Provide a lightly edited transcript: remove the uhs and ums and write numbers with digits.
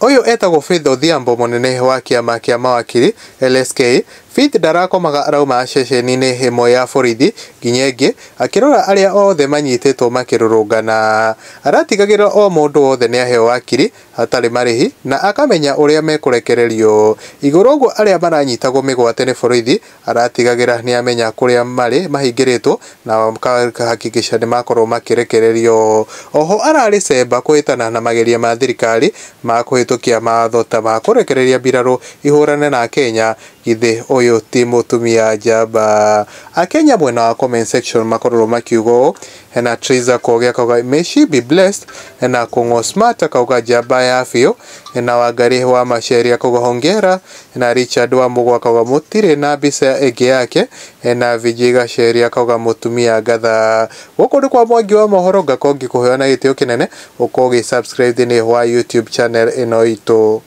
Ũyũ etagwo Faith Odhiambo, mũnene wa kĩama kĩa mawakiri LSK. Faith ndarakomaga, arauma ceceni-inĩ ĩmwe ya borithi nginya ĩngĩ, akĩrora arĩa othe manyitĩtwo makĩrũrũngana. Aratigagĩrĩra o mũndũ wothe nĩaheo wakiri hatarĩ marĩhi na akamenya ũrĩa mekũrekererio. Igũrũ ũguo, arĩa maranyitagwo mĩgwate nĩ borithi aratigagĩra nĩamenya kũrĩa marĩ mahingĩrĩtwo na akahakikisha nĩmakorwo makĩrekererio. Oho ararĩ cemba kũhĩtana na mageria ma thirikari ma kũhĩtũkia mawatho ta ma kũrekereria mbirarũ ihũrane na Kenya. Githĩ ũyũ ti mũtumia njamba? Akenya mwena wa comment section makorirwo makiuga ũũ. Hena Triza Koge akauga, "May she be blessed." Hena Kung'o Smart akauga, "Njamba ya biũ." Hena Wangari wa Maceria akauga, "Hongera." Hena Richard wa Mũgũ akauga, "Mũtirĩ na mbica ĩngĩ yake?" Hena Vijay Gacheri akauga, "Mũtumia ngatha." Gũkũ nĩ kwa Mwangi wa mohoro, ngakorwo ngĩkũheo na gĩtĩo kĩnene ũkorwo ũgĩ subscribe thĩinĩ wa YouTube channel ĩno itũ.